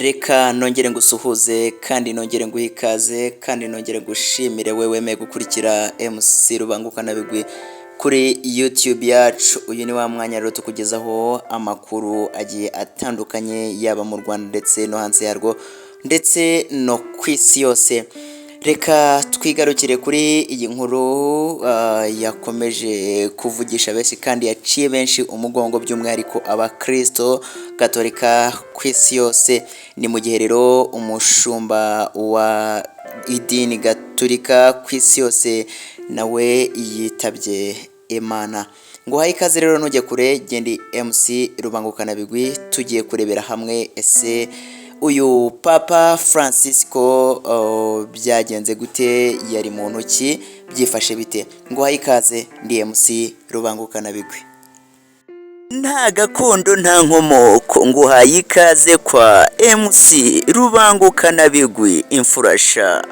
Reka nongere ngusuhuze kandi nongere nguhe ikaze kandi nongere ngushimire we wemeye gukurikira MC Rubangukanabigwi kuri YouTube yacu. Uyu ni wa mwanya rero tukugezaho amakuru agiye atandukanye, yaba mu Rwanda ndetse no hanze yarwo ndetse no ku isi yose. Reka twigarukire kuri iyi nkuru yakomeje kuvugisha benshi kandi yaciye benshi umugongo, by'umwihariko abakristo gatolika ku isi yose. Ni mu gihe rero umushumba wa idini gatolika ku isi yose nawe yitabye Imana. Nguhaye ikaze rero, ntujye kure. Genda MC Rubangukanabigwi, tugiye kurebera hamwe ese uyu Papa Francisco byagenze gute, yari muntu ki, byifashe bite? Nguhaye ikaze, ndi MC Rubangukanabigwi. Nta gakondo nta nkomoko, nguhaye ikaze kwa MC Rubangukanabigwi imfurasha.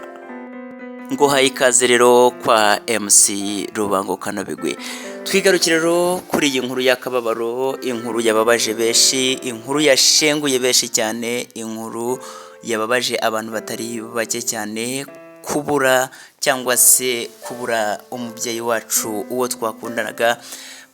Nguhaye ikaze rero kwa MC Rubangukanabigwi. Twigarukire rero kuri iyi nkuru y'akababaro, inkuru yababaje benshi, inkuru yashenguye benshi cyane, inkuru yababaje abantu batari bake cyane, kubura cyangwa se kubura umubyeyi wacu, uwo twakundanaga,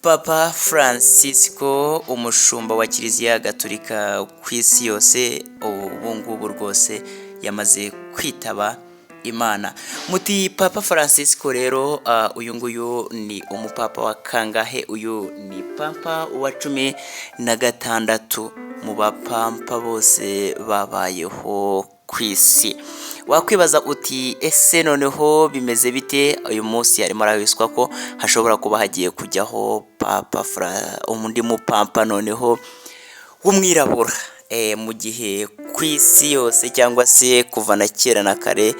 Papa Francisco, umushumba wa Kiliziya Gatolika ku isi yose. Ubu ngubu rwose yamaze kwitaba Imana. Muti Papa Francisco rero, uyu nguyu ni umupapa wa kangahe? Uyu ni papa wa 16 mu bapapa bose babayeho ku isi. Wakwibaza uti ese noneho bimeze bite? Uyu munsi harimo arahiswa ko hashobora kuba hagiye kujyaho papa undi mupapa noneho w'umwirabura, mu gihe ku isi yose cyangwa se kuva na kera na kare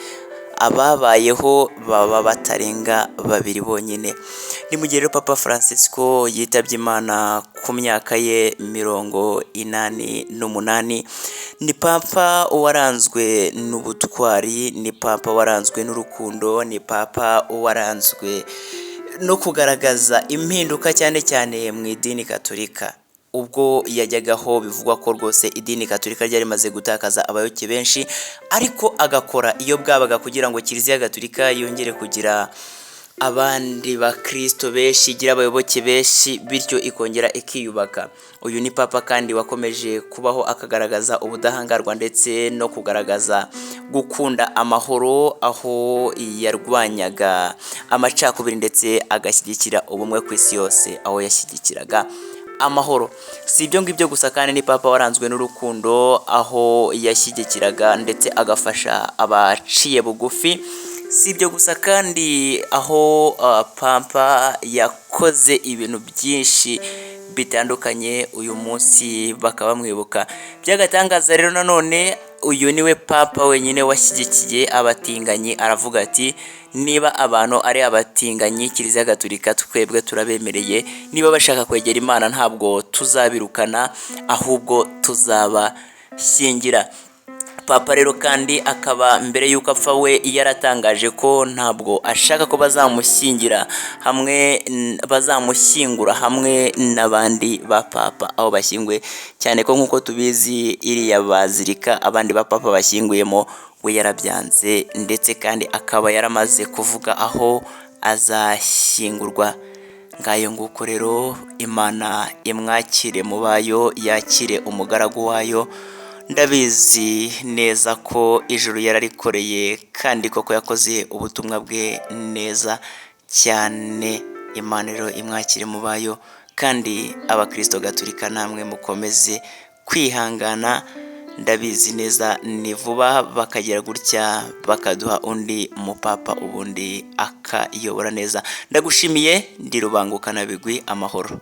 ababayeho baba batarenga babiri bonyine. Ni mu gihe rero Papa Francisco yitabye Imana ku myaka ye 88. Ni papa waranzwe n'ubutwari, ni papa waranzwe n'urukundo, ni papa waranzwe no kugaragaza impinduka cyane cyane mu idini Gatolika. Ubwo yajyagaho bivugwa ko rwose idini Gatolika ryari rimaze gutakaza abayoboke benshi, ariko agakora iyo bwabaga kugira ngo Kiliziya Gatolika yongere kugira abandi bakristo benshi, igira abayoboke benshi, bityo ikongera ikiyubaka. Uyu ni papa kandi wakomeje kubaho akagaragaza ubudahangarwa ndetse no kugaragaza gukunda amahoro, aho yarwanyaga amacakubiri ndetse agashyigikira ubumwe ku isi yose, aho yashyigikiraga amahoro. Si ibyo ngibyo gusa kandi, ni papa waranzwe n'urukundo, aho yashyigikiraga ndetse agafasha abaciye bugufi. Si ibyo gusa kandi, aho papa yakoze ibintu byinshi bitandukanye, uyu munsi bakaba bamwibuka by'agatangaza. Rero nanone uyu niwe papa wenyine washyigikiye abatinganyi, aravuga ati niba abantu ari abatinganyi, Kiliziya Gatolika twebwe turabemereye, niba bashaka kwegera Imana ntabwo tuzabirukana, ahubwo tuzabashyingira. Papa rero kandi akaba mbere y'uko apfa we yaratangaje ko ntabwo ashaka ko bazamushyingira hamwe, bazamushyingura hamwe n'abandi ba papa aho bashyinguye, cyane ko nk'uko tubizi iriya bazilika abandi ba papa bashyinguyemo we yarabyanze, ndetse kandi akaba yaramaze kuvuga aho azashyingurwa. Ngayo nguko rero, Imana imwakire mu bayo, yakire umugaragu wayo. Ndabizi neza ko ijuru yararikoreye kandi koko yakoze ubutumwa bwe neza cyane. Imana rero imwakire mu bayo, kandi abakirisito gatolika namwe mukomeze kwihangana. Ndabizi neza ni vuba bakagira gutya bakaduha undi mupapa, ubundi akayobora neza. Ndagushimiye, ndi Rubangukanabigwi, amahoro.